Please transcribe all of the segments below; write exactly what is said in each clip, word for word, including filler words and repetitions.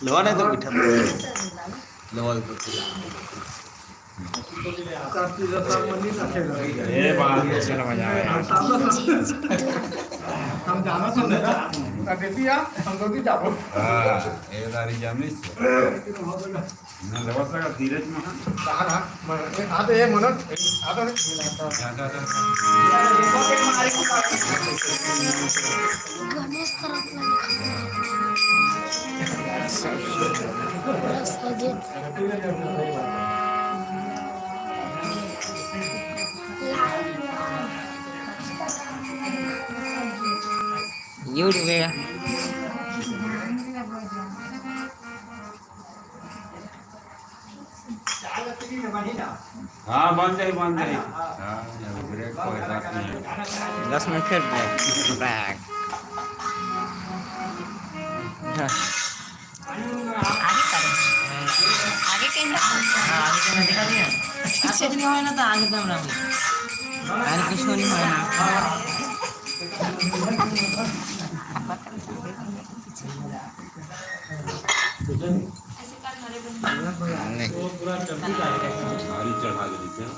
लोहा नहीं तो बैठा। लोहा तो ए बात, चलो, मजा आया। हम जाना समझे ना, ना देती यार, हम लोग भी जाबो। हाँ, ये दारी जामनी से। ना, लेवा सका, धीरज में। हाँ, हाँ, मैं, मैं, आ तो ये मनोज, आ तो। जा, जा, जा। गणेश तरफ लगे। बड़ा सजे। ये उड़ गया। हाँ, बन जाही, बन जाही। हाँ, ब्रेक कोई बात नहीं है। दस मिनट फिर ब्रेक। ब्रेक। हाँ। आगे करो। आगे कैमरा। हाँ, आगे कैमरा दिखा दिया। कुछ नहीं होय ना तो आगे कैमरा भी। अरे कुछ नहीं होय ना। नहीं। सारी चढ़ा के देते हैं।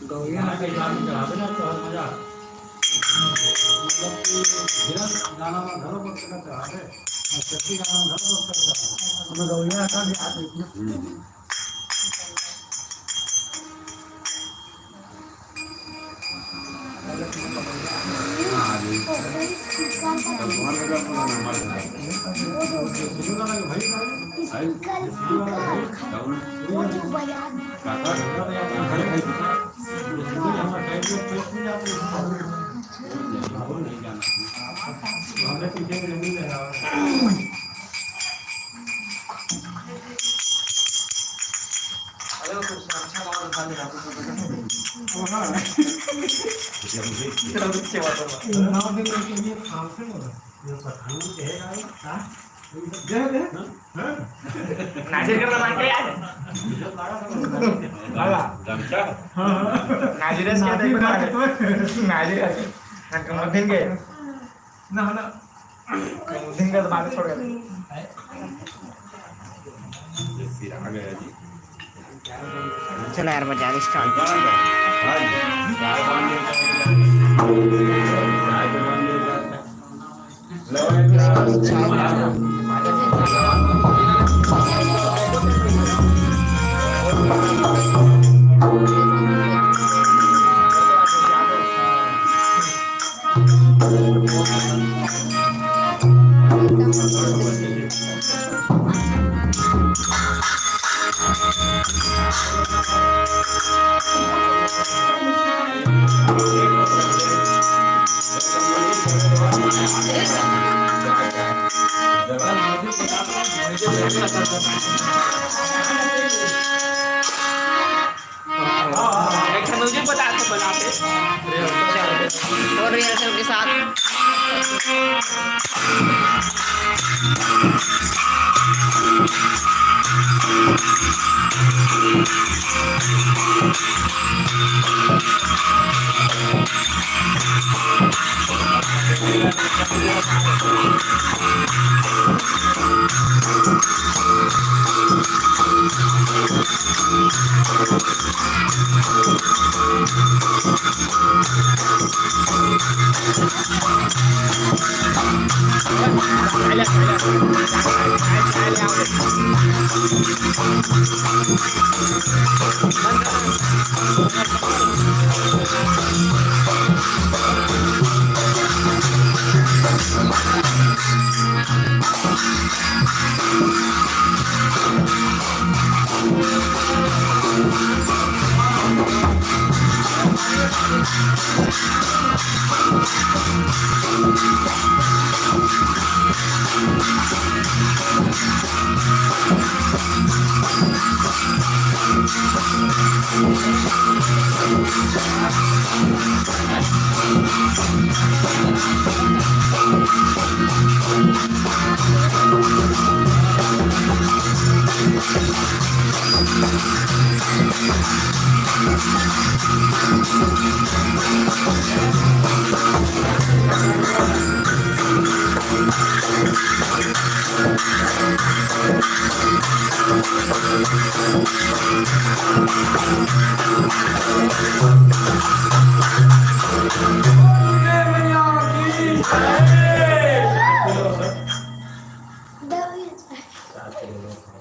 गौरिया के गाना चढ़ावे ना तो मजा। मतलब कि गिरस गाना में घरों पर चढ़ा चढ़ावे, और सच्ची गाना में घरों पर चढ़ा चढ़ावे। हमें गौरिया का भी हाथ देखना। हम्म। नाजिर करना मांग के यार। गमछा? नाजिर से क्या देखो? नाजिर है। हाँ, कमरुद्दीन के। ना, ना। कमरुद्दीन का तो बात छोड़ दे। चलो यार, बजा दे start। एक ठो music बता दे, बना दे। और rehearsal के साथ।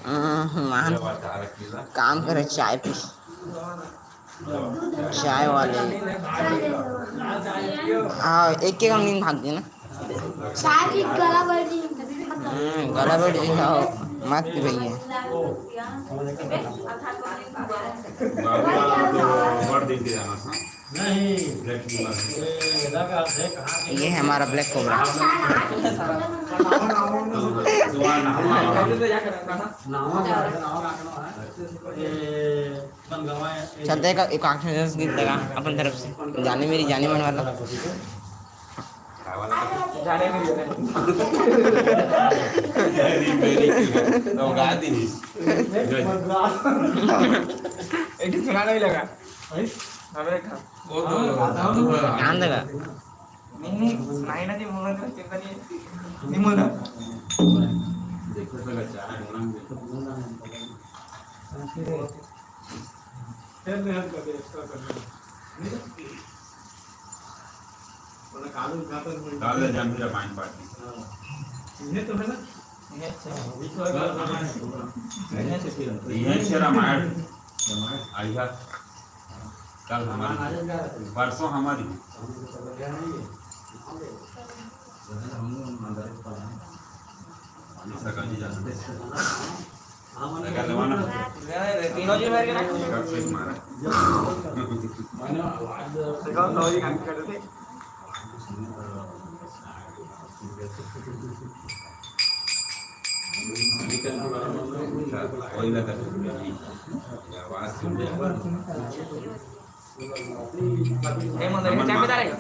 हम्म, मान काम करे, चाय पी। चाय वाले। हाँ, एक के कम दिन भाग देना। चाय भी गला बैठ जी। हम्म, गला बैठ जी, हाँ, मत पी भैया। ये है हमारा black cobra। चल, देख, एक आंख में जस गिर देगा अपन तरफ से। जाने मेरी, जाने मन वाला। जाने मेरी, जाने। तो गा दी नहीं। एक दिन सुनाने भी लगा। हमें खा। वो तो ध्यान देगा। नहीं, नहीं, सुनाई ना जी, मुंह में चिंता नहीं है। नहीं बोलना। देखो तो बच्चा है, बोलना। काल ले जान मेरा माइंड पार्टी। ये तो है ना? ये अच्छा है। ये अच्छा रामायण। आइया। कल हमारी, परसों हमारी। सकल जी जाते। तीनों जी मेरे के ना। ए, मंदिर में चाय पिला रहे।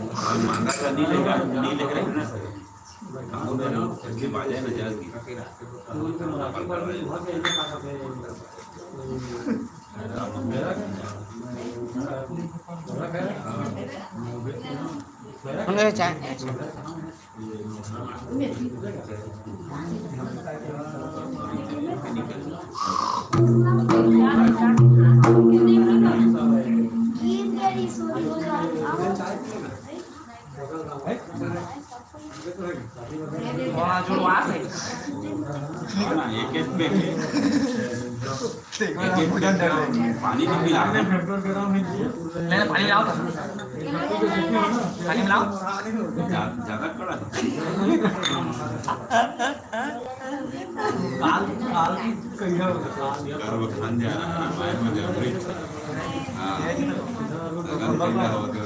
पानी भी पिला। नहीं, पानी लाओ तो। पानी लाओ। ज्यादा कड़ा। काल, काल कहिया होता? काल वो खान जा रहा है, माय में जा रही। हाँ। काल कहिया होता?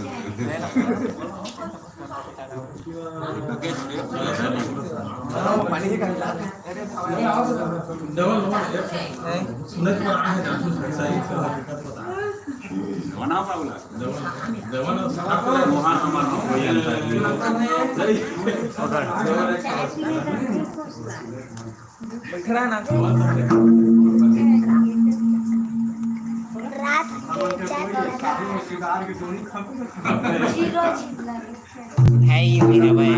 रात के चार बजे। Zero zero. है ये मेरा भाई।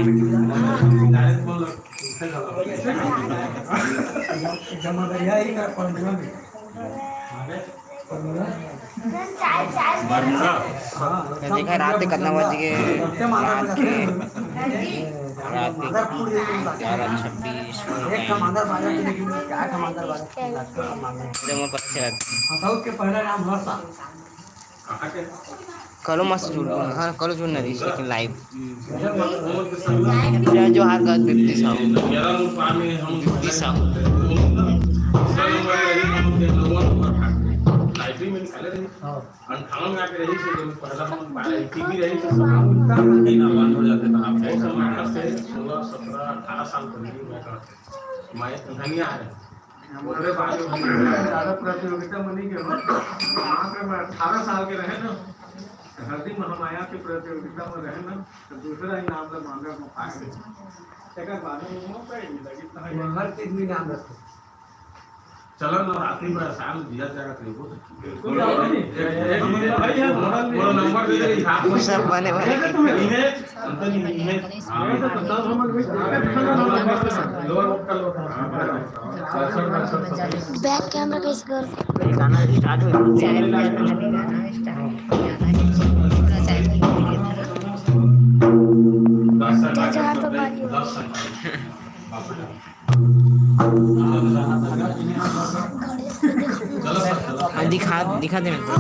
देखा रात के कितना बज गए, रात के, रात के ग्यारह छब्बीस हो गए। कलो मस्त जुड़, हाँ, कलो जुड़ना रही, लेकिन live। जय जोहार का दीप्ति साहू। दीप्ति साहू। अंठावन में आके रही से, जब पहला हम बारह टीवी रही से, सब काम बिना बंद हो जाते थे। आप बहुत समय से सोलह, सत्रह, अठारह साल पहले मैं करते, मैं धनिया है। हमारे बारे में ज्यादा प्रतियोगिता में नहीं गया। वहाँ पे मैं अठारह साल के रहे ना, हरदी महामाया के प्रतियोगिता में रहे ना, तो दूसरा इनाम ला मांगा में पाए। एकर बाद में वो कहीं नहीं लगी, तो वो हर चीज में इनाम रखते। चलो, नवरात्रि में आसान दिया जाएगा तेरे को। बिल्कुल, आओ नहीं। एक, एक, एक, एक, पूरा नंबर दे दे, हिसाब से। सब बने बने। इन्हें Back camera कैसे कर? गाना start हो गया। हाँ, दिखा, दिखा दे मेरे को।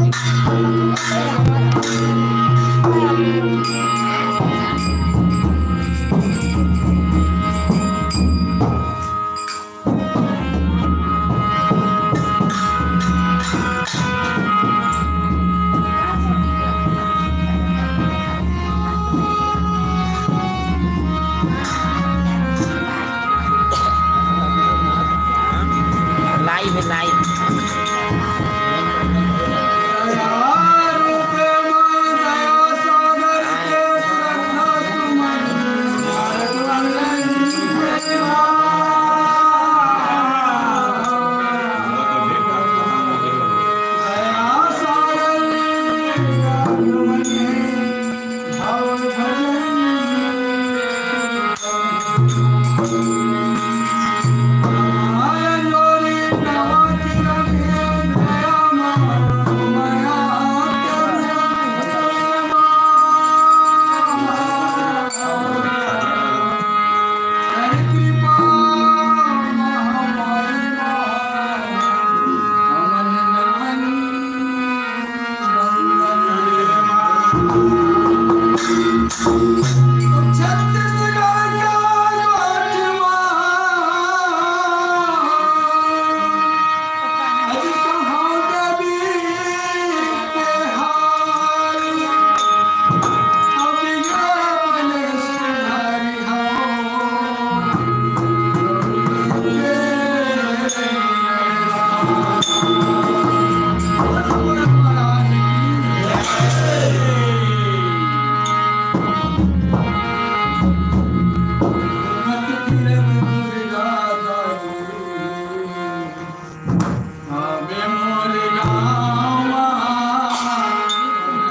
Live है, live।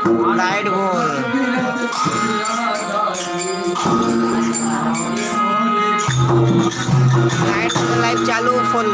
लाइट गोल। लाइट गोल, लाइव चालू फुल।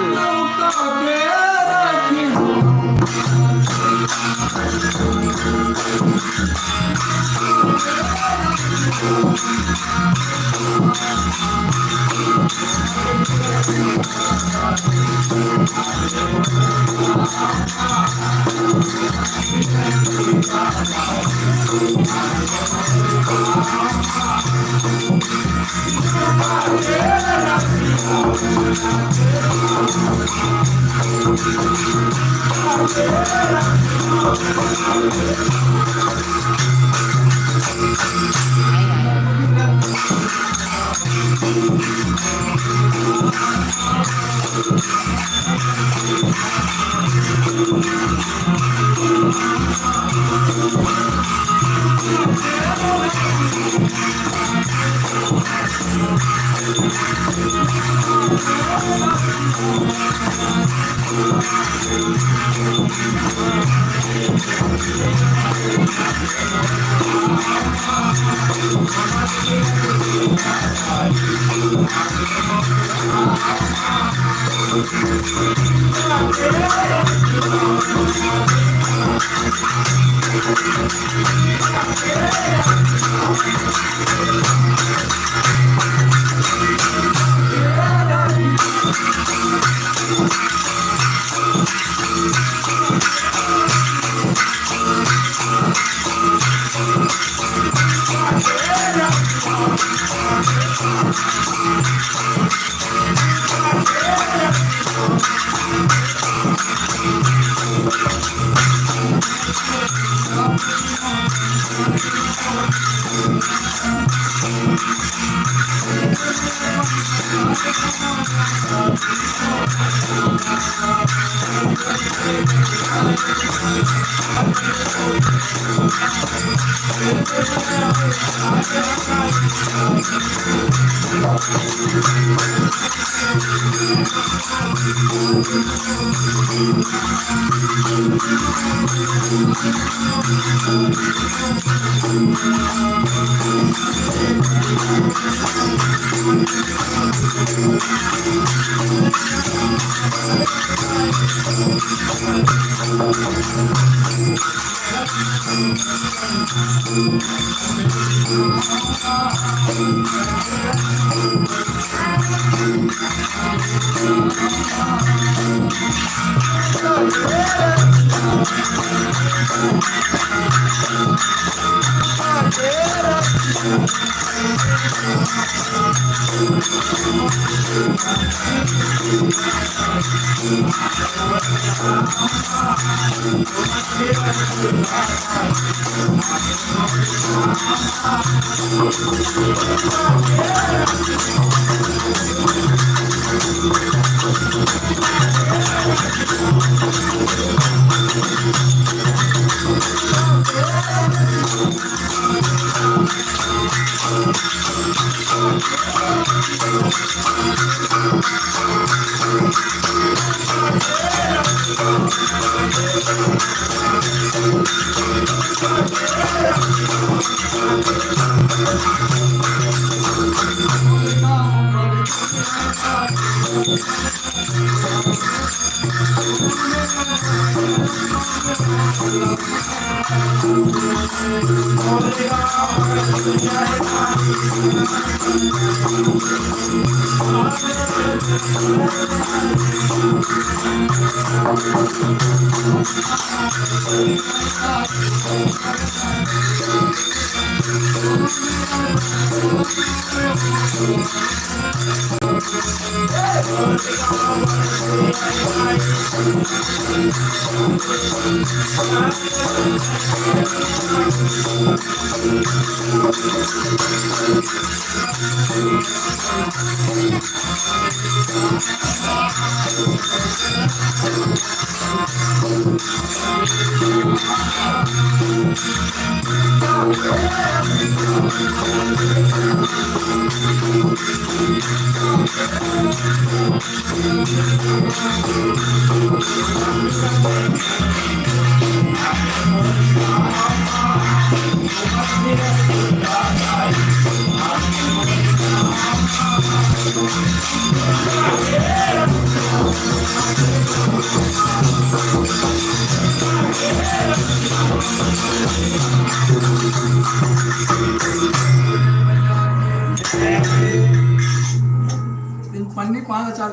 तीन पन्नी पान ला चाल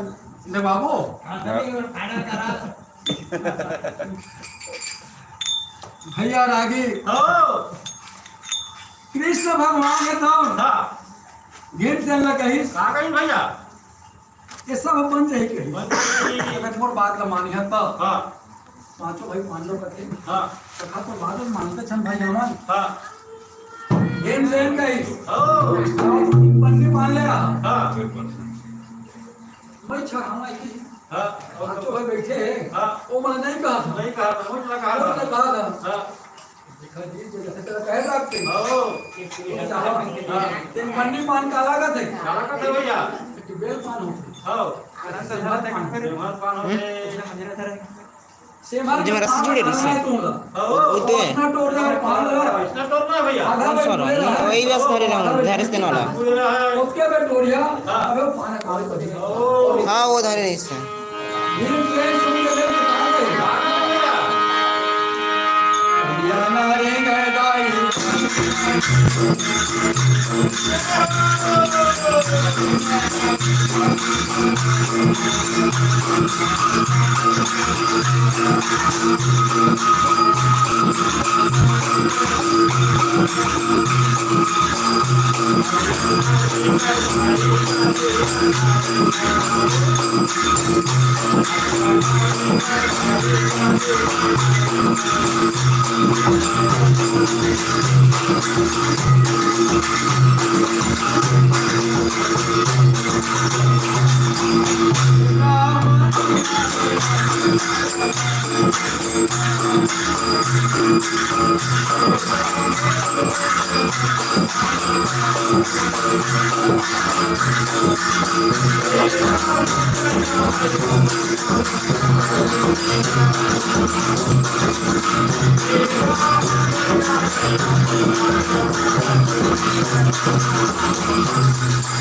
दे बाबू। भैया रागी। हो। कृष्ण भगवान हे तो हाँ। भीमसेन ला कहिस। का कहिस भैया? ये सब बन जाही कहिस। बन जाही। अगर मोर बात ला मानिहा त। हाँ। पांचों भाई पांडव कथे। हाँ। कथा तो बाद में मानते छन भाई हमन। हाँ। भीमसेन कहिस। हो। तीन पन्नी पान ले रहा। हाँ। भाई छा, हाँ, एक ही। हाँ। पांचों भाई बैठे हैं। हाँ। वो मन नहीं कहा था। नहीं कहा था, मुझे लगा वो था। लगा था। हाँ। देखा जी, जो जैसे तेरा कहे था आपके। हो। वो चाहा। हाँ। तीन पन्नी पान का लागत है। का लागत है भैया? कि बेल पान हो। हो। अरे सेमर पान। सेमर पान हो। सेमर मुझे मेरा से जुड़े रही से। हो। वो तो है। अपना टोर रहा है, पान रहा है। अपना टोर रहा है भैया। आधा कौन सा वाला? वही व्यस्त हो रहा है, धैर्य से देने वाला। उसके बाद टोरिया, हाँ। अबे पान काले पड़ी। हो। हाँ, वो धैर्य नहीं से।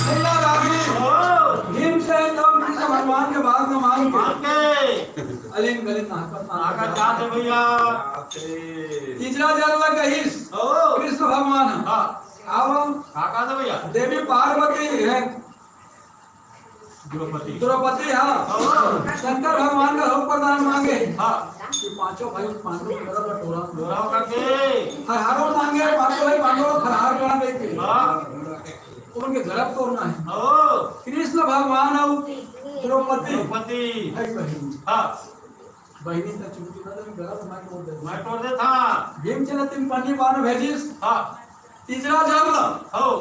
भैया रागी, भीमसेन राम कृष्ण भगवान के बात में मान के। मान के। अलिंग गलिंग नाहकत नाहकत नाहकत जात हे भैया। तीजरा जल ला कहिस। ओ। कृष्ण भगवान। हाँ। आवा। का कहा था भैया? देवी पार्वती है। द्रौपदी। द्रौपदी, हाँ। हाँ। शंकर भगवान का रूप प्रदान मांगे। हाँ। ये पांचों भाई पांडव के तरफ टोरा। टोरा करके। फरहारो मांगे, पांचों भाई पांडव फरहार करा देके। हाँ। उनके गरब तोड़ना है। ओ। कृष्ण भगवान और द्रौपदी। द्रौपदी। भाई बहन। हाँ। बहिनी का चुमकी ना दे, गला तो मैं तोड़ दे। मैं तोड़ दे था। भीमसेन तीन पन्नी बाण भेजिस। हाँ। तीजरा जल। हो।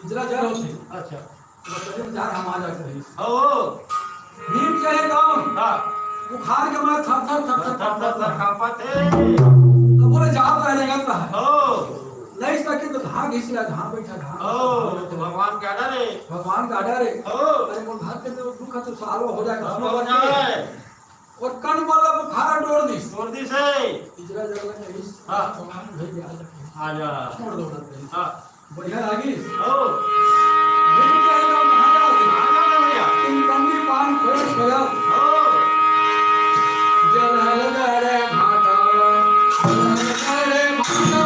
तीजरा जल होते। अच्छा। मतलब जल हम आ जाते हैं। हो। भीमसेन कौन? हाँ। बुखार के मारे थर थर थर थर थर थर थर कांपत हे। तो बोले जाओ पहले का था। हो। नहीं सके तो धान घिस लिया, धान बैठा, धान हो, बैठा। तो भगवान का डर है। भगवान का डर है। हो। अरे बोल भाग के तो दुख है तो सालो हो जाए, हो जाए। और कन बल्ला बुखार डोर दिस। डोर दिस हे। तीजरा जल ला कहिस। हाँ। भगवान भाई आ जा। आ जा। छोड़ दो ना कहिस। हाँ। बढ़िया लागिस। हो। लेकिन क्या है, कहाँ जाओगे? कहाँ जाओगे भैया? तीन पन्नी पान खोए खोया। हो। जल हल गरे भाटा। जल हल गरे भाटा।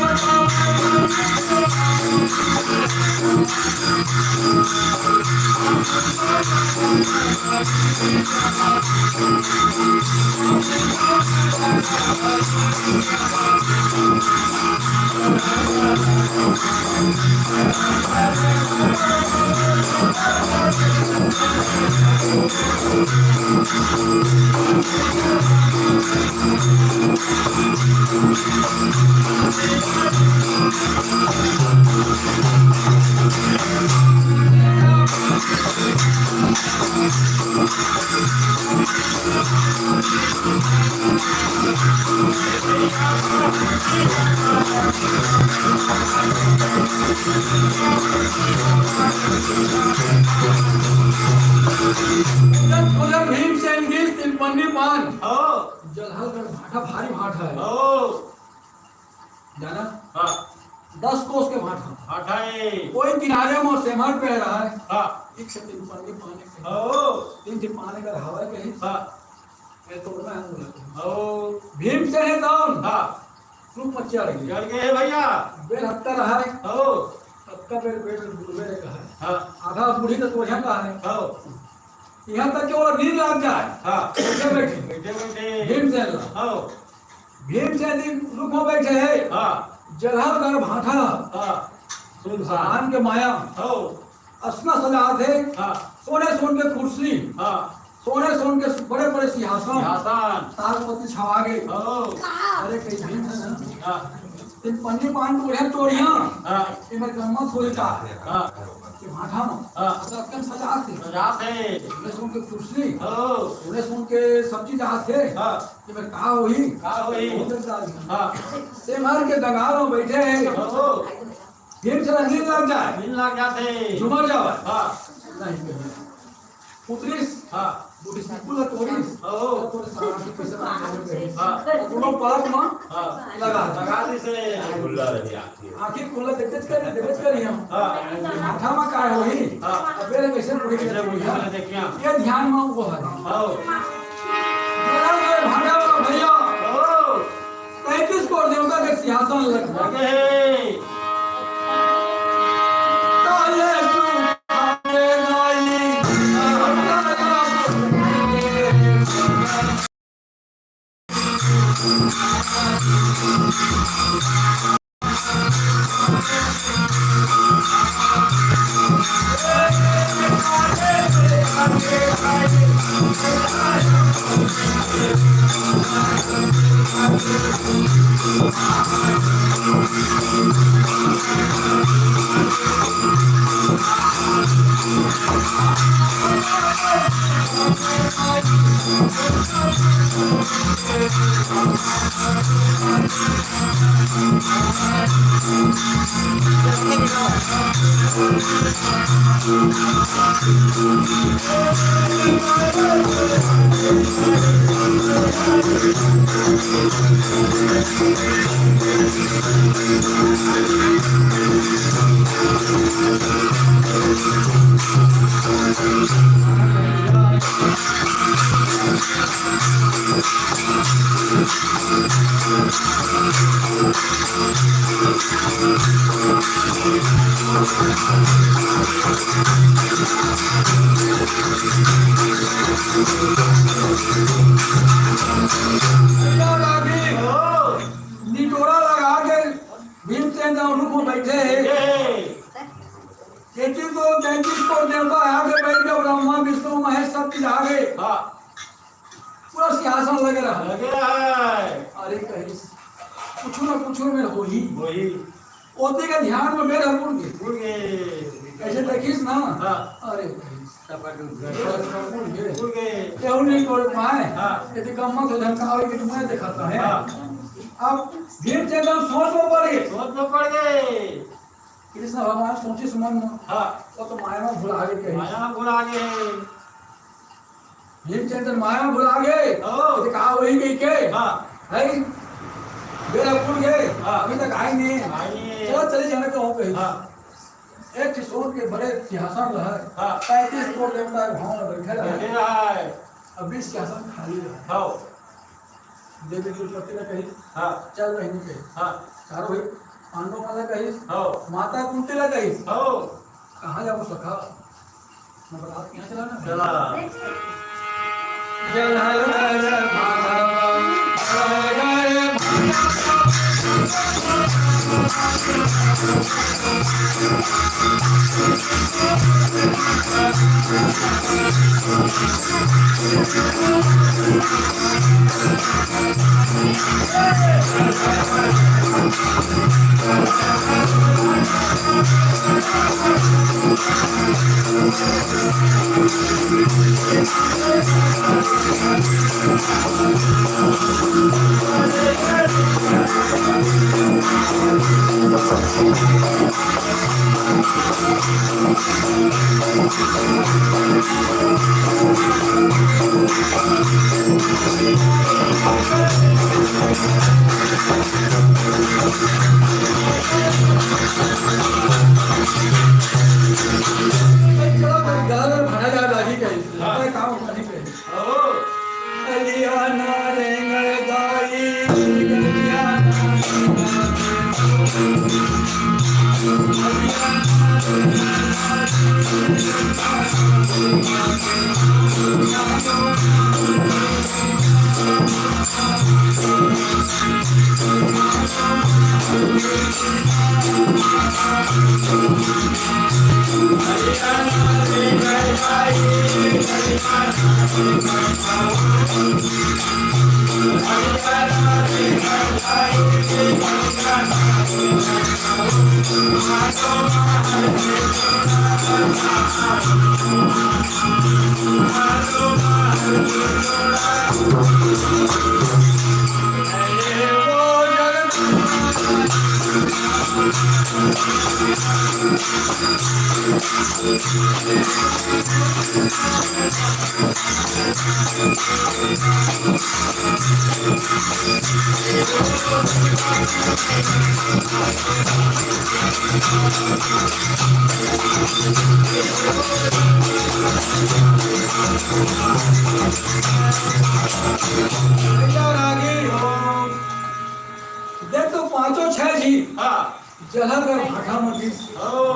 उधर भीमसेन की तिलपन्नी पान। हाँ। जलहलगढ़ भाटा भारी भाटा है। हाँ। जाना? हाँ। दस कोस के भाटा। भाटा है। कोई किनारे में सेमर पे रहा है। हाँ। एक से तीन पानी पाने के। हाँ। तीन से पाने का हवा कहीं। हाँ। ये तोड़ना है हम लोग। हाँ। भीमसेन है कौन? हाँ। रूप में चढ़ गए। चढ़ गए हे भैया। बेर हत्ता रहा है। हो। हत्ता बेर, बेर, बेर कहा है। हाँ। आधा बूढ़ी तो तोरिया का है। हो। यहाँ तक कि वो नींद लग जाए। हाँ। बैठे बैठे। बैठे बैठे। भीमसेन ला। हो। भीमसेन जी रुख में बैठे हैं। हाँ। जलहर कर भाठा। हाँ। सुनसान। भगवान के माया। हो। असना सजात हे। हाँ। सोने सोन के कुर्सी। हाँ। सोने सोन के बड़े बड़े सिंहासन। सिंहासन। ताजपति छवा गए। हो। अरे कहीं भीमसेन है। हाँ। तीन पन्नी पान तोड़िया तोड़िया। हाँ। ये मेरे गम्मा थोड़ी का। हाँ। ये भाठा में। हाँ। तो अक्कन सजात हे। सजात हे। सोने सोन के कुर्सी। हो। सोने सोन के सब्जी जात हे। हाँ। ये मेरे का होही? का होही? उधर जा रही। हाँ। सेमहर के डगाल में बैठे हैं। हो। भीमसेन ला नींद लग जाए। नींद लग जाथे। झूमर जावे। हाँ। नहीं, नहीं। उतरिस। हाँ। बूढ़ी बिल्कुल तोरिस। ओ। तोरे सारा की पैसा ना आवे। हाँ। दोनों पालक में हाँ। लगा। लगा दी से। खुला रही आँखें। आँखें खुला देखते करी, देखते करी हम। हाँ। माथा में का होही? हाँ। अबे रे कैसे पूरी कैसे पूरी, हाँ? देखिए। ये ध्यान में वो है। हाँ। जरा ये भागा वाला भैया। ओ। तैंतीस कोर देवता के सिंहासन लग लगे हे। काले सुखावे नाई। निटोरा लगा के भीमसेन जौन को बैठे हे। तेतीस तो तैंतीस कोर देवता आगे बैठ के ब्रह्मा विष्णु महेश सब चीज आगे। हाँ। पूरा सिंहासन लगे रहा। लगे रहा है। अरे कहिस, कुछ ना कुछ में होही। वही। ओती के ध्यान में मेरे मुड़ गए। मुड़ गए। ऐसे देखिस ना। हाँ। अरे कहिस। सब मुड़ गए। मुड़ गए। केहू नहीं तोड़ पाए। हाँ। यदि गम्मा तो झमकावे कि मैं दिखाता है। हाँ। अब भीमसेन सोच में पड़ गए। सोच में पड़ गए। कृष्ण भगवान सोचिस मन में। हाँ। वो तो माया में भुला गए कहीं। माया में भुला गए। भीमसेन माया में भुला गए। ओ। तो कहा वही गई के? हाँ। है? बेरा फूट गए। हाँ। अभी तक आई नहीं। आई नहीं। चलो चले जाने को हो गई। हाँ। एक ठे सोन के बड़े सिंहासन रहा। हाँ। पैंतीस कोर देवता भाव में बैठे रहे। बैठे रहा है। अब बीस सिंहासन खाली रहा। हाँ। देवी द्रौपदी ला कहिस, हाँ। चल बहिनी कहिस। हाँ। चारों भाई पांडव मन ला कहिस, हाँ। माता कुंती ला कहिस। हाँ। कहाँ जाबो सखा? मैं बरात यहाँ चला ना। चला। जल हर हर भागवत, हर हर भैया रागी हो। देख तो पांचों छह जी हाँ। जलहर का भाटा में गिस। ओ।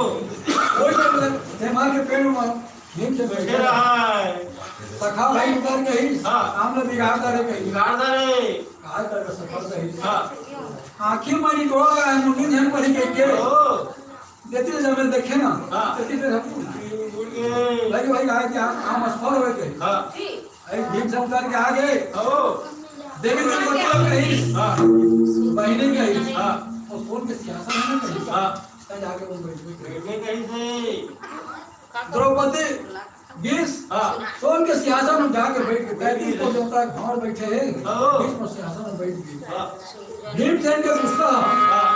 कोई नहीं, सेमा के पेड़ में नीम से बैठे बैठे रहा। रहा है। सखा भाई उतर गई, हाँ। काम में बिगाड़ डाले कहीं। बिगाड़ डाले। कहा कर सफल रही। हाँ। आँखी मारी डोल रहा है, मुंडी झन पड़ी गई के। ओ। देती जमीन देखे ना, हाँ। देती फिर हम उड़ गए। भाई, भाई, आए कि आप काम असफल हो गए। हाँ। अरे भीम शंकर के आगे ओ। देवी दुर्गति हो गई। हाँ। बहिनी गई। हाँ। और सोन के सिंहासन में गई। हाँ। तब जाके वो बैठ गई। बैठ गई कहीं से। द्रौपदी गिस। हाँ। सोन के सिंहासन में जाके बैठ गई। तैंतीस को देवता भांवर बैठे हैं। ओ। बीच में सिंहासन में बैठ गई। हाँ। भीमसेन के गुस्सा। हाँ।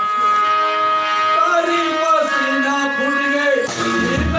तारी पसीना फूट गए। भीम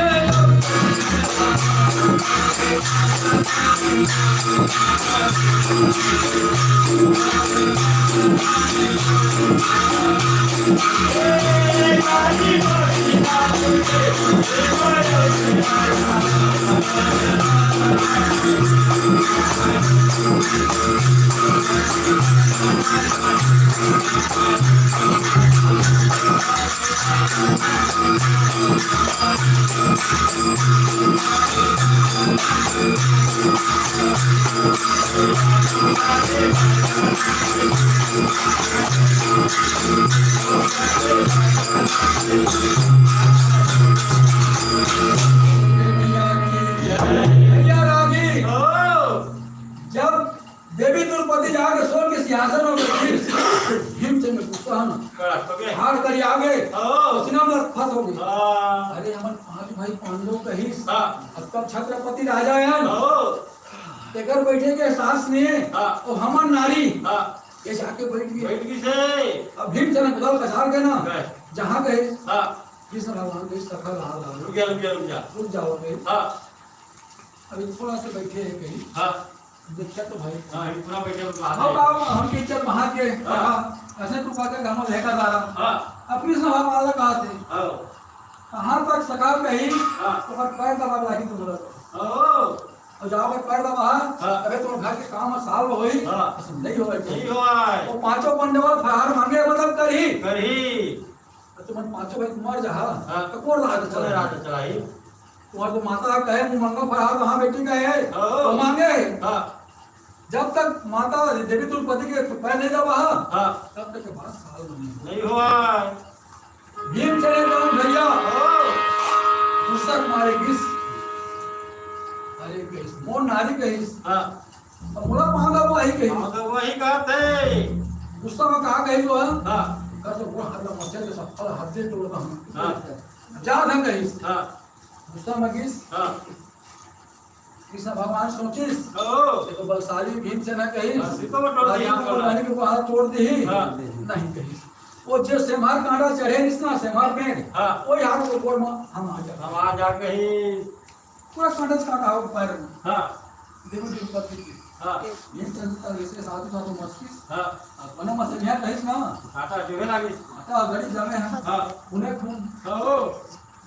भैया रागी, जब देवी द्रौपदी जाके सोन के सिंहासन में बैठी, भीमसेन में गुस्सा है ना। कड़ा हो गया। हाथ करी आगे, हाँ। पसीना में फंस हो गई। हाँ। अरे हमन पांच भाई पांडव कहिस, हाँ। अब तब छत्रपति राजा है ना। हाँ। तेकर बैठे के साहस नहीं है। हाँ। और हमन नारी, हाँ। ये जाके बैठ गई। बैठ गई से। अब भीमसेन बदल कछार के ना, बस। जहाँ गए, हाँ। कृष्ण भगवान के सखा लाल लाल। रुक जा, रुक जा, रुक जा। रुक जाओ भाई। हाँ। अभी थोड़ा सा बैठे हैं कहीं। हाँ। देखा तो भाई। हाँ, ये पूरा बैठे हो तो हाँ, आते हैं। बाबा, हम के चल वहाँ के, हाँ। हाँ, ऐसे तू कहते कि हम लेकर जा रहा। हाँ। अपनी सभा वाला कहा थे। हाँ। कहाँ तक सकाल में ही, हाँ। तो पर पैर दबा लागी तुम लोग। हाँ। और जाओ पर पैर दबा, हाँ। अबे तुम घर के काम में साल में होई, हाँ। नहीं होई। नहीं होई। वो पांचों पंडवा फरहार मांगे मतलब करही। करही। तो तुमन पांचों भाई कुमार जहा, हाँ। तो कोन राज चला? कोन राज चलाई? तुम्हार तो माता कहे, "मुँह मांगा फरहार, वहाँ बेटी कहे, हाँ। तो मांगे।" हाँ। जब तक माता देवी द्रौपदी के पैर नहीं दबा, हाँ। तब तक के बात साल बनी। नहीं हुआ। भीम चले कौन भैया? हाँ। गुस्सा मारे किस? अरे कहिस, मोर नारी कहिस। हाँ। अब मोला मांगा वही कहिस। मांगा वही कहते। गुस्सा में कहा कहिस वो, हाँ? हाँ। कर तो वो हाथ में मचल के सब हाथ से तोड़ दो हम। हाँ। जा धन कहिस। हाँ। गुस्सा में गिस। हाँ। कृष्ण भगवान सोचिस, ओ। ये तो बलशाली भीमसेन कहिस। हाँ, सीता में तोड़ आज दिया यहाँ पर बोला। बहनी के हाथ तोड़ दी। हाँ। नहीं कहिस। वो जे सेमार कांडा चढ़े रिस ना, सेमार पेड़, हाँ। वो यार वो गोड़ में हम आ जा। हम आ जा कहीं। पूरा कांडा काटा हो पैर में। हाँ। देवी द्रौपदी के। हाँ। भीमसेन का जैसे साधु साधु मस्किस। हाँ। अपना मसलिया कहिस ना। काटा जोरे लागिस। काटा गड़ी जावे हैं। हाँ। उन्हें खून। हाँ, ओ।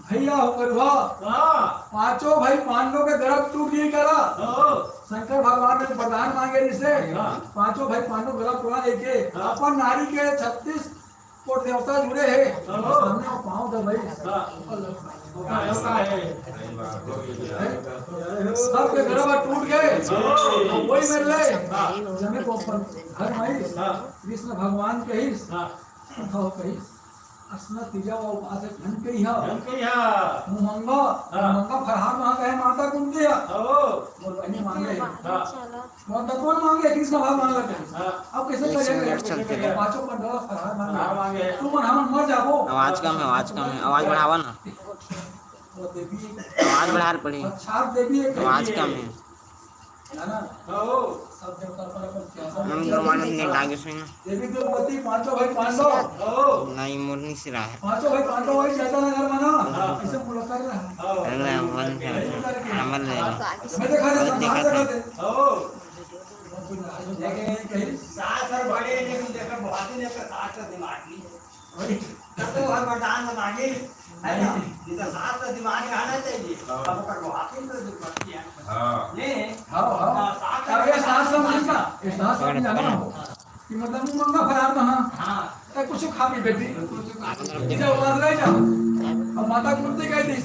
भैया हो गए वाह। हाँ। पांचों भाई पांडव के गर्भ टूट गई करा। हाँ। शंकर भगवान ने वरदान मांगे जिसे हाँ। पांचों भाई पांडव गर्भ टूटा लेके हाँ। अपन नारी के छत्तीस कोट देवता जुड़े हैं। हाँ। सामने वो पाँव दबाई। हाँ। सबके घर में टूट गए, कोई मेर ले जमे को अपन घर में ही कृष्ण भगवान कहिस, कथा कहिस, असना तीजा वा उपास झन कहिहा। झन कहिहा। मुंह मंगा, हाँ। मुंह मंगा फरहार महा कहे माता कुंती हा। हो। मोर बहिनी मांगे। हाँ। मोर दतवन मांगे, कृष्ण भगवान मांगे। हाँ। अब कैसे करेंगे? चलते हैं। पांचों पंडवा फरहार मांगे। फरहार मांगे। तुमन हमन मर जाबो। आवाज कम है, आवाज कम है, आवाज बढ़ावा ना। वो देवी आवाज बढ़ार पड़ी। साक्षात देवी है। आवाज कम है। है ना? हाँ, हो। सब देवता पर अपन क्या हम सब लोग मालूम नहीं, आगे से ना। देवी द्रौपदी, पांचों भाई पांडव। हो। नहीं, मोरनी से रहा है। पांचों भाई पांडव भाई चैतन्य नगर में ना, हाँ। ऐसे मुलाकात रहा। हाँ। अरे, वन है। अमर ले लो। मैं देखा था, बहुत देखा था। हो। लेकिन कहीं सास और बड़े, लेकिन देखो, बहुत ही लेकर सास का दिमाग नहीं। वही। तब तो वह वरदान मांगे, है ना? नहीं तो सास का दिमाग रहना चाहिए। हाँ। अब ओकर बुढ़ापे में तो दुर्गति है। हाँ। नहीं। हाँ, हाँ। हाँ, सास का अरे, दिमाग सास समझ ना, ये सास समझ ना हो। कि मतलब, वो मंगा फरार तो हाँ। हाँ। तो कुछ खा भी बेटी। कुछ खा भी। इधर उतार ले जा। अब माता कुंती कह दी।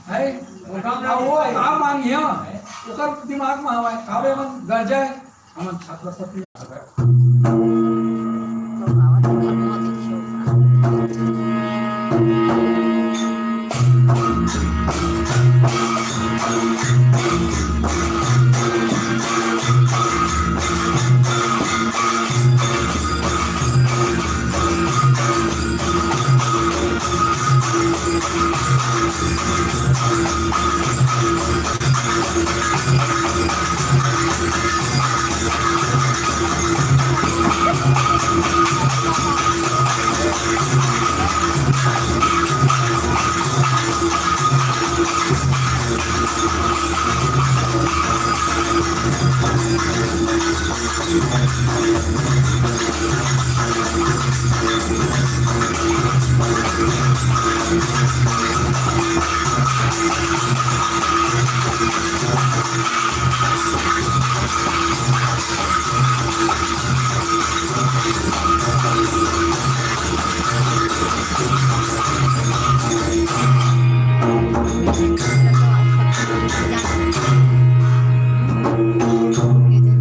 है? वो काम अब वो काम मांगी, हाँ। ओकर दिमाग में हवा है। खावे मन गरजाए। हमन छात्र छात्री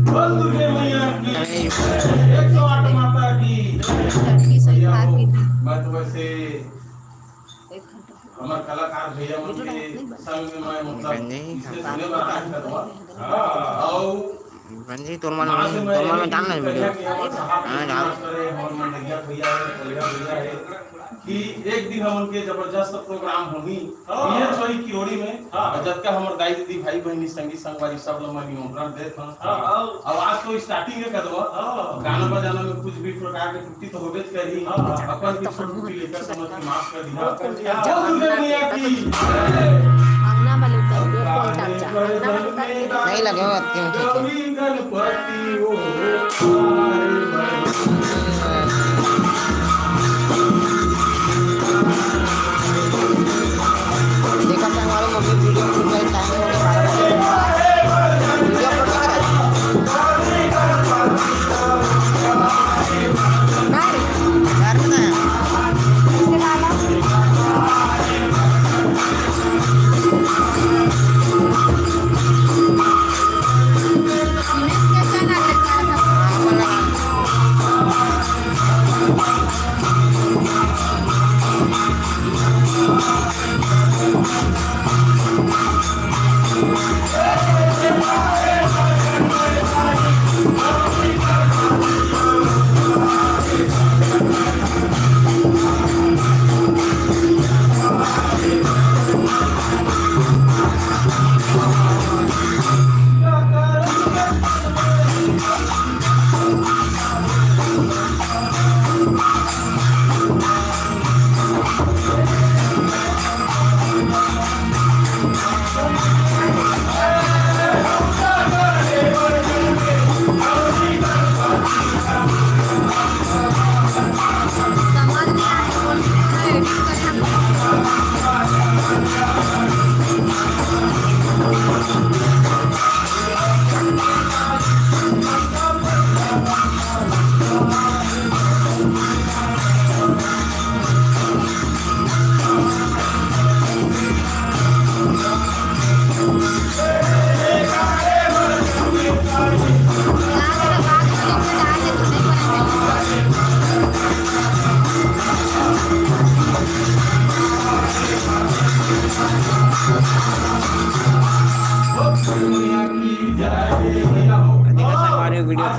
बोल दुर्गे मैया की, एक सौ आठ माता की। मैं तो वैसे हमर कलाकार भैया मन के संग में मैं, मतलब, इसके सुने बर आनंद करवा। हाँ। अउ बंजी, तोर मन, माँ से मैं तोर मन में यही जान ले उम्मीद video। करिया कि हमर साहब हाँ, जान। मास्टर है, हमर मनैया भैया है, कलिया भैया है, कि एक दिन हमन के जबरदस्त प्रोग्राम होही। हाँ। ये छोरी किरोड़ी में, हाँ। अउ जतका हमर दाई दीदी, भाई बहिनी, संगी संगवारी सब ला मैं निमंत्रण देत हन। हाँ, हाँ। अब आज तो starting है कदवा। हाँ। गाना बजाना में कुछ भी प्रकार के त्रुटि तो होबे करी। हाँ। अपन भी छोट मोटी लेकर समझ के माफ कर दिया। हाँ, कर दिया। जय दुर्गा मैया की। अंगना वाले उतर गए, कौन टांचा? अंगना वाले उतर गए। नहीं लगे हो अत्ती में, ठीक है। गौरी गणपति वो। देखा संगवारी, मम्मी video shoot करे, time हो गया, video upload नहीं करा। घर में ना।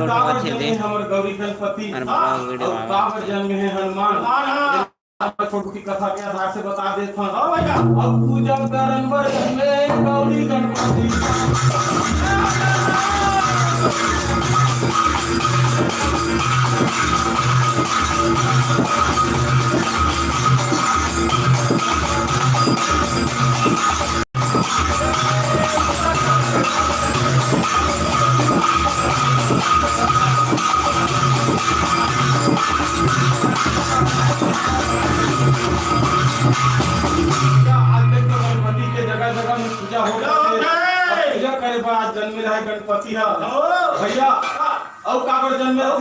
काबर जन्मे हमर गौरी गणपति, अउ काबर जन्मे हे हनुमान। हाँ, हाँ। छोटी कथा के आधार से बता देत हन। हाँ भैया। अब पूजा करन बर जन्मे गौरी गणपति। आज देख तो गणपति के जगह जगह में पूजा हो जाथे। अब पूजा करे बर आज जन्मे रहे गणपति ह। भैया, अउ काबर जन्मे रहे?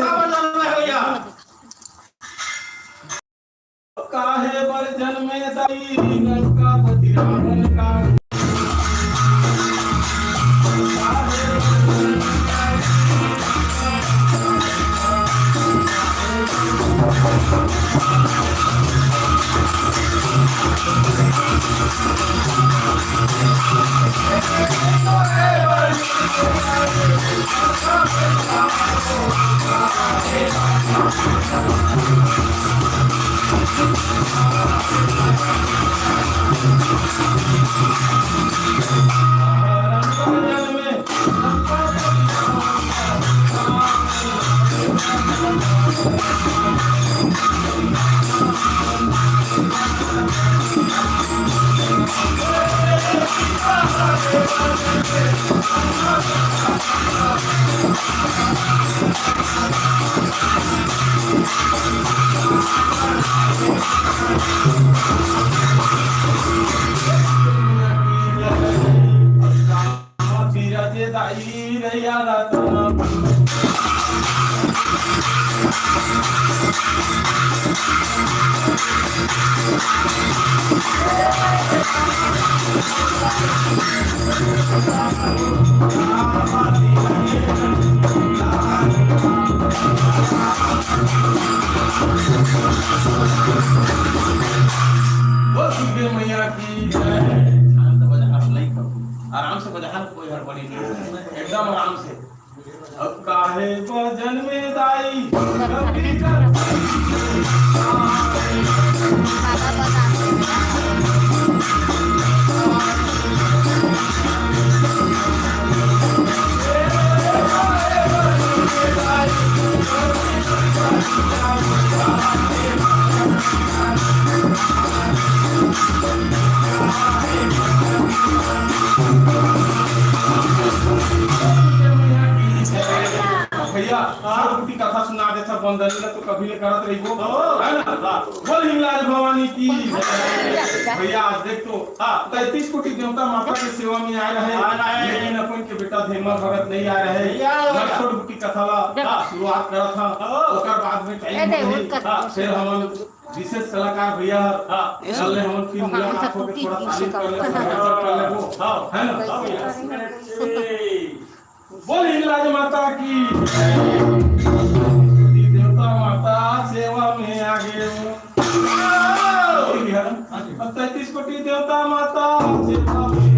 काहे बर जन्मे दाई लंकापति रावण का? बोल दुर्गे मैया की जय। शांत बजा, नहीं करो। आराम से बजा, कोई हड़बड़ी नहीं, एकदम आराम से। अब काहे बजन में दाई, कभी कर भैया, छोटी कथा सुना देथा बंदनी ला तो कभी ले करत रहिबो, है ना? बोल हिंगलाज भवानी की। भैया, आज देख तो, हाँ, तैंतीस कोटि देवता माता के सेवा में आए रहे, आए रहे। लेकिन अपन के बेटा धेमा भगत नहीं आए रहे। नहीं आए रहे। मैं छोट मोटी कथा ला, हाँ, शुरुआत करत हंव, हाँ। ओकर बाद में टाइम ए, दे, होही, उठ कर। हाँ, फिर हमन विशेष कलाकार भैया, हाँ, चल रहे हमन फिर ओकर मुलाकात आंसर होके टूटी थोड़ा तारीफ कर लेबो, हाँ। कर लेबो, हाँ, है ना? हाँ भैया। बोल हिंगलाज माता की। देवता माता सेवा में आगे। तैंतीस कोटि देवता माता सेवा में।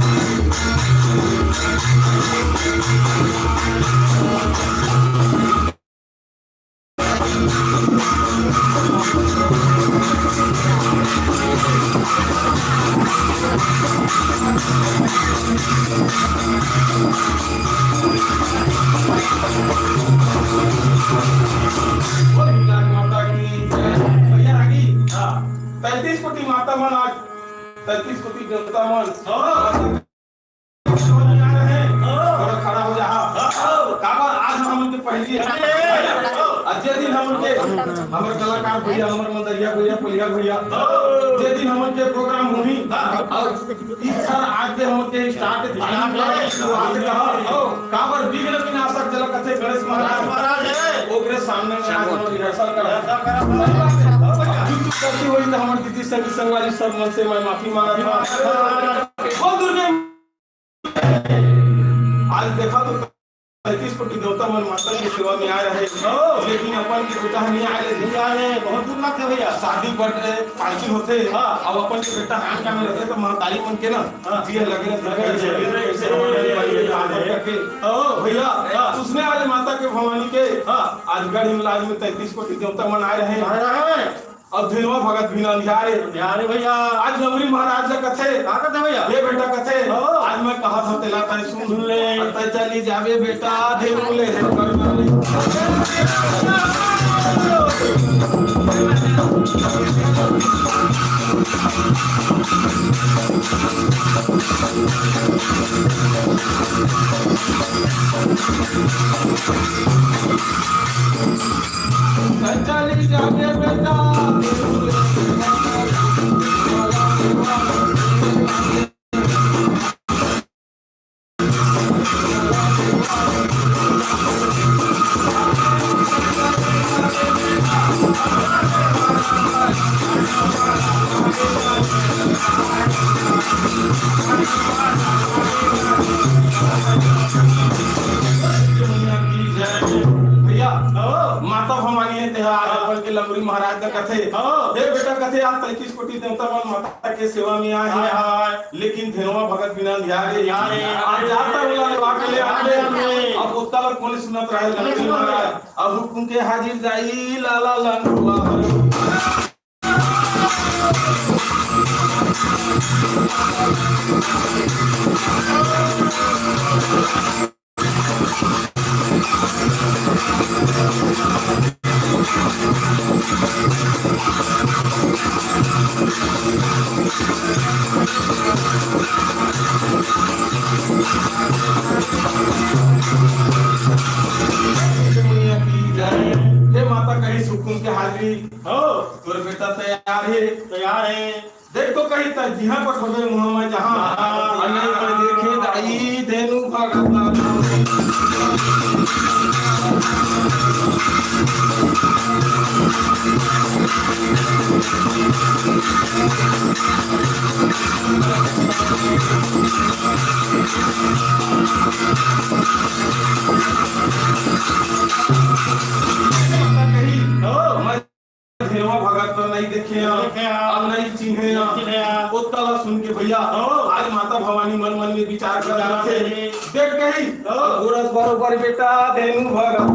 बोल हिंगलाज माता की जय। भैया रागी, हाँ। तैंतीस कोटि माता मन आज, तैंतीस कोटि देवता मन, हाँ। थोड़ा खड़ा हो जा, हाँ। काबर आज हमन के पहली, अरे। आज जे दिन हमन के, हमर कलाकार भैया, हमर मंदरिया भैया, पलिया भैया, जे दिन हमन के प्रोग्राम होही, हाँ। अउ इच्छा आज के हमन के start, शुरुआत कहा, काबर विघ्न विनाशक जला कथे गणेश महाराज। महाराज है। ओकरे सामने में आज हम rehearsal करत हन। चूक गलती होही त हमर दीदी संगी संगवारी सब मन से मैं माफी मांगत हंव। बोल दुर्गे। आज देखा तो तैंतीस कोटि देवता मन माता के सेवा में आए रहे। ओ। लेकिन अपन के बेटा ह नहीं आए रहे। नहीं आए रहे, बहुत दुर्लभ है भैया। शादी बर्थडे पार्टी होथे, हाँ। अब अपन के बेटा आन टाइम रहिथे त महतारी मन के ना, हाँ। दिया लगे रहिथे, लगे रहिथे। कैसे हमारे भाई के काम करके। ओ। भैया, हाँ। उसने आज माता के भवानी के, हाँ। आज गढ़ हिंगलाज में तैंतीस कोटि देवता मन आए रहे। आए रहे। अब धेनुवा भगत भी ना अंधियारे। अंधियारे भैया। आज लमरी महाराज ला कथे। का कथे भैया? ये बेटा कथे। ओ। आज मैं कहा था तेला तय सुन। सुन ले। तय चली जावे बेटा, धेनु ले है करना ले। तय चली जावे बेटा। भैया, माता भवानी हे, तेहा आज अपन के लमरी महाराज ला कथे। हाँ। हे बेटा, कथे आज तैंतीस कोटि देवता मन माता के सेवा में आए हे। आए, आए। लेकिन धेनुवा भगत बिना ध्यान रे। ध्यान रे। आज जाता वाला लोग आके ले आते हैं। अब ओतका ला कोने सुनत रहे, लमरी महाराज। अब हुकुम के हाजिर जाई लाला लंगुआ। हे माता, कहीं सुकून के हाजिरी। हो। तोर बेटा तैयार हे। तैयार हे। देख तो कही त जिहाँ पठोबे मुँह में जहाँ। हाँ। अउ नहीं मैं देखे दाई धेनु भगत। कही, हो। मैं धेनुवा भगत तो नहीं देखे हैं, नहीं देखे हैं। अब नहीं चिन्हे हैं। नहीं चिन्हे हैं। ओतका ला सुन के भैया, हाँ। आज माता भवानी मन मन में विचार कर विचार रहे थे। देख कही, हाँ। गोरस बरोबर बेटा धेनु भगत।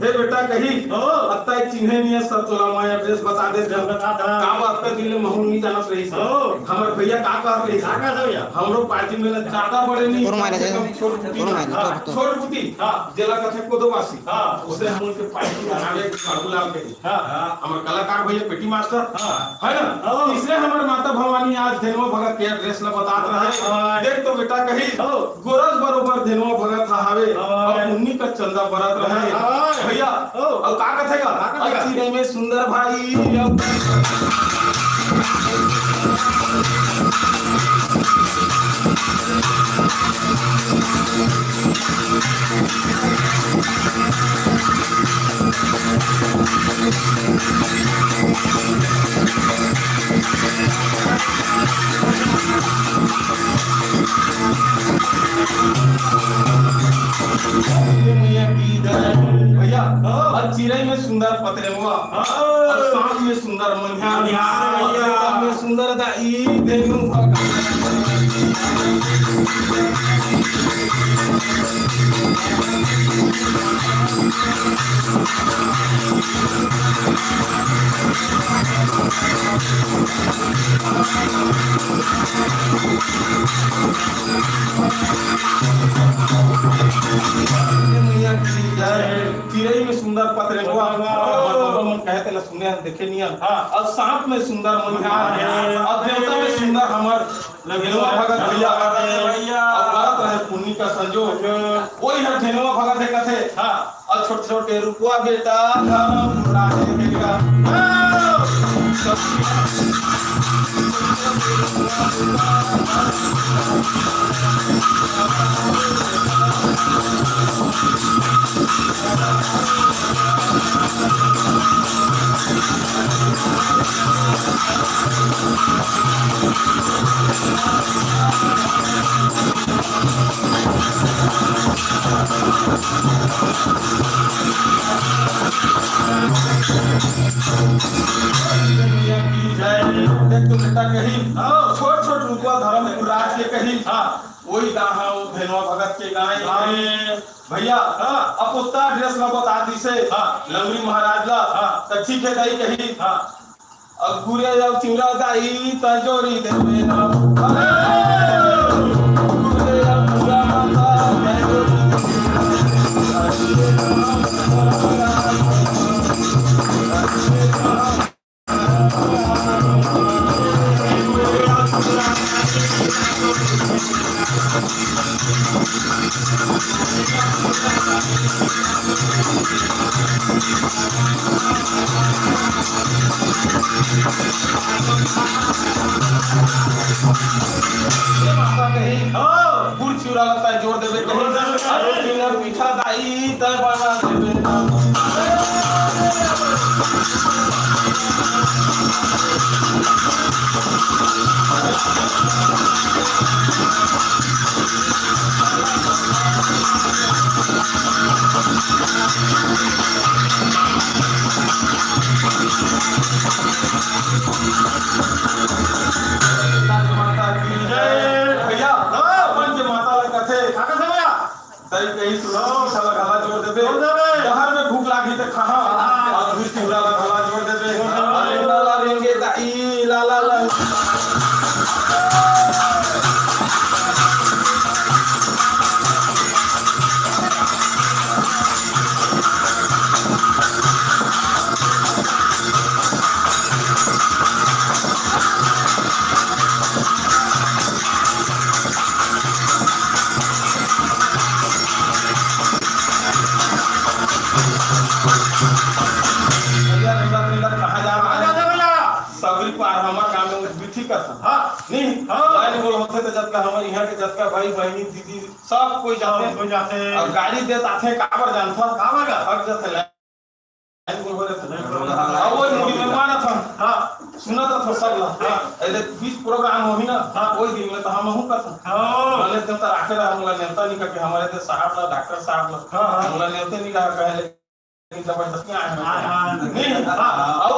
हे बेटा कही, हो। अत्ता एक चिन्हे नहीं है, सब तोला मैं address बता दे। बता दे। का बात कर दिले महू नहीं जानत रही। हो। हमर भैया का कहत रही? का कहत भैया? हमरो पार्टी में ना ज्यादा बड़े नहीं, तोर मारे कम से दे। कम छोट कुटी। तोर मारे, हाँ, तोर, तोर। छोट कुटी। हाँ। जेला कथे कोदोबासी। हाँ। उसे हम उनके पार्टी बनावे के काबू लाल के। हाँ। हाँ, हमर कलाकार भैया पेटी मास्टर। हाँ। है ना? हाँ। तीसरे हमर माता भवानी आज धेनुवा भगत के address ला बतात रहे। हाँ। देख तो बेटा कही। हाँ। गोरस बरोबर धेनुवा भगत ह हावे, हाँ। अउ उन्हीं का चंदा बरत रहे। हाँ। भैया, ओ। अउ का कथे गा? का कथे गा? अउ चिरई में सुंदर भाई, अउ भैया, हाँ। अउ चिरई में सुंदर पतरेंगवा, हाँ। अउ साँझ में सुंदर मनिहार, मनिहार, अउ भैया। में सुंदर दाई धेनु भगत। चिरई में सुंदर पतरेंगवा। बाबा मन कहे तेला सुने हन, देखे नियन। हाँ। अउ सांप में सुंदर मन हाँ, हाँ। अउ देवता में सुंदर हमर लगे भेलवा भगत भैया। भैया। अउ बात रहे पुन्नी का संजोग, संजोग। वही है भेलवा भगत है कथे। हाँ। अउ छोट छोट के रूपवा बेटा, राम राजे बेटा। हाँ। देख तो बेटा कही, हाँ। छोट छोट रूपवा धर्मपुर राज के कही, हाँ। वही गाँव वो भेलवा भगत के गाय हाँ। भैया, हाँ। अब उतना ड्रेस में बता दी से, हाँ। लंगड़ी महाराज ला, हाँ। तो ठीक है दाई कही, हाँ। अब घुरे अब चूड़ा दाई त जोड़ी देबे ना। अरे! घुरे अब चूड़ा दाई त जोड़ी देबे ना। ये माता कही, हाँ, गुड़ चिउरा लगता है, जोर देवे कही। जोर देवे। अरे, बिना पीछा दाई, तय बना देवे ना। भैया, अपन के माता ला कथे, का कथे भैया? तई कही सुनो, साला गला जोर देबे। जोर देबे। डहर में भूख लागी त खाहा। हाँ। अउ दूध चिउरा ला गला जोर देबे। जोर देबे। अरे लाला रेंगे दाई, लाला ला। भैया, रंगत रंगत कहाँ जा रहा है? कहाँ जा रहा है भैया? सगरी पार हमर गाँव में बिठी कथन। हाँ। नहीं, हाँ। लाइन गोल होथे त जतका हमर इहाँ के जतका भाई, बहिनी, दीदी, सब कोई जाथे। सब कोई जाथे। अउ गाड़ी देत आथे, काबर जानथन? काबर का? थक जाथे लाइन गोल होथे। अउ वो मुड़ी में मानथन। हाँ। सुनत रथन सब ला। हाँ। अरे बीच प्रोग्राम होही ना, हाँ। कोई दिन में त हमहू कथन। हाँ। भले दिन त राखे रहा, हमला नेवता नहीं करके, हमरे दे साहब ला, डॉक्टर साहब ला। हाँ, हाँ। हमला नेवते नहीं रहा, कहे ले जबरदस्ती आए हैं। हाँ, हाँ। नहीं, हाँ, अउ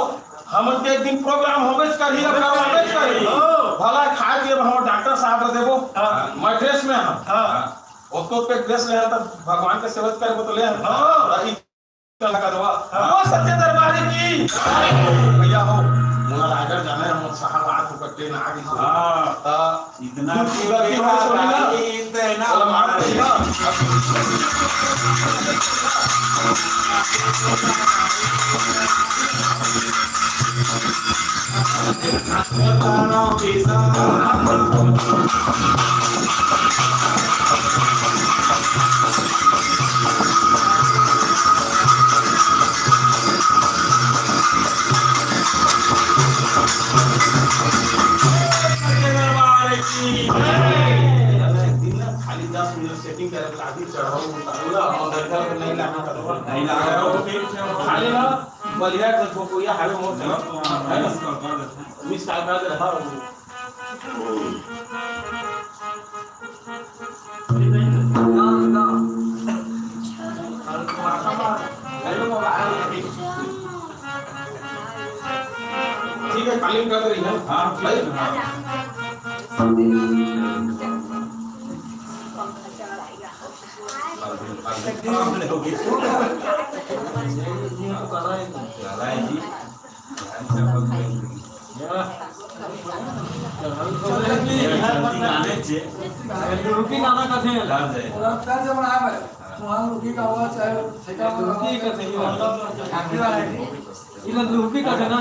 हमन के एक दिन प्रोग्राम होबेच करही, अब होबेच करही। हाँ। भला खाए पिए बर हमर डॉक्टर साहब ला देबो। हाँ। मैं ड्रेस में हूँ। हाँ। ओतको पे ड्रेस ले हन त भगवान के सेवा करबो त ले हन। हाँ। अउ ई का करवा। हाँ। वो सच्चे दरबार की। भैया हो, मोला रायगढ़ जाना है, हमर साहब आज ऊपर ट्रेन आ गई। हाँ। त इतना गलती हो गई, sorry ना। इतना ओला माफ करिहा। खाली दस मिनट सेटिंग करे बर आदमी चढ़ाऊ उतारू ला, हम दरगाह के नहीं लाना करो। नहीं लाना करो। खाली ना, बढ़िया से ठोकोइया हावे मोर से। है ना? मिस कॉल कर देते हैं। मिस कॉल कर दे, हाँ। ठीक है, कॉलिंग कर रही है। हाँ, भाई। रुकी गाना कथे। रुकी का हुआ, चाहे ठेका रुकी कथे। इधर रुकी कथे ना।